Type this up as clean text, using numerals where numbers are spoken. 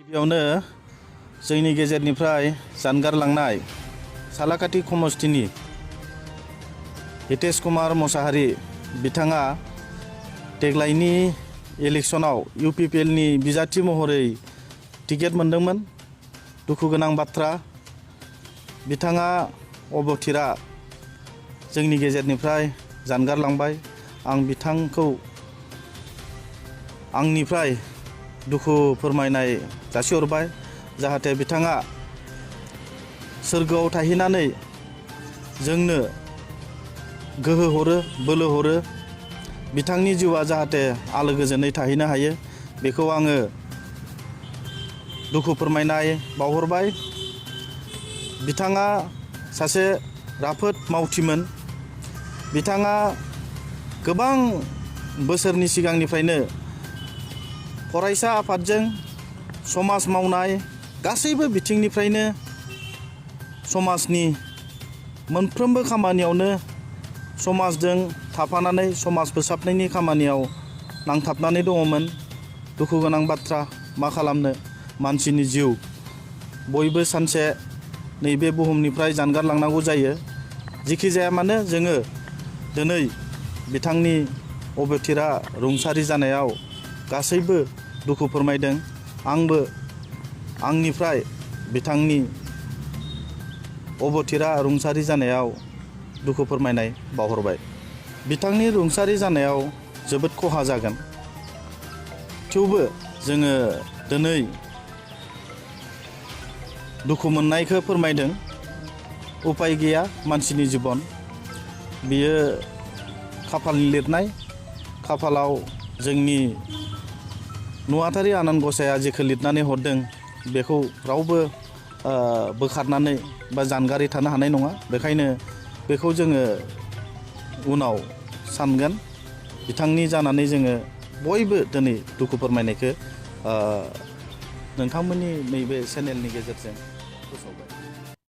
गिबियावनो जोंनि गेजेरनिफ्राय जानगारलांनाय सालाकाटि समस्तिनि हितेश कुमार मोसाहारी बिथाङा देग्लायनि इलेक्शनाव UPPLनि बिजाथि महरै टिकेट मोनदोंमोन। दुखु गोनां बाथ्रा, बिथाङा अबथिरा जोंनि गेजेरनिफ्राय जानगारलांबाय। आं बिथांखौ आंनिफ्राय दुखु फोरमायनाय जासिहरबाय, जाहाथे बिथाङा सोरगोआव थाहैनानै जोंनो गोहो हरो, बोलो हरो, बिथांनि जिउआ जाहाथे आलो गोजोनै थाहैनो हायो, बेखौ आङो दुखु फोरमायनाय बावहरबाय। बिथाङा सासे राफोद मावथिमोन। बिथाङा गोबां बोसोरनि सिगांनिफ्रायनो फरायसा आफादजों समाज मावनाय गासैबो बिथिंनिफ्रायनो समाजनि मोनफ्रोमबो खामानियावनो समाजजों थाफानानै समाज फोसाबनायनि खामानियाव नांथाबनानै दङमोन। दुखु गोनां बाथ्रा, मा खालामनो, मानसिनि जिउ, बयबो सानसे नैबे बुहुमनिफ्राय जानगारलांनांगौ जायो। जिखि जाया मानो जोङो दिनै बिथांनि अबथिरा रुंसारि जानायाव गासैबो दुखु फोरमायदों। आंबो आंनिफ्राय बिथांनि अबथिरा रुंसारि जानायाव दुखु फोरमायनाय बावहरबाय। बिथांनि रुंसारि जानायाव जोबोद खहा जागोन। थेवबो जोङो दिनै दुखु मोननायखौ फोरमायदों। उपाय गैया, मानसिनि जिबन बियो खाफालनि लिरनाय। खाफालाव जोंनि नुवाथारि आनान गसाया जेखौ लिरनानै हरदों बेखौ रावबो बोखारनानै बा जानगारै थानो हानाय नङा। बेखायनो बेखौ जोङो उनाव सानगोन। बिथांनि जानानै जोङो बयबो दिनै दुखु फोरमायनायखौ नोंथांमोननि नैबे चेनेलनि गेजेरजों फोसावबाय।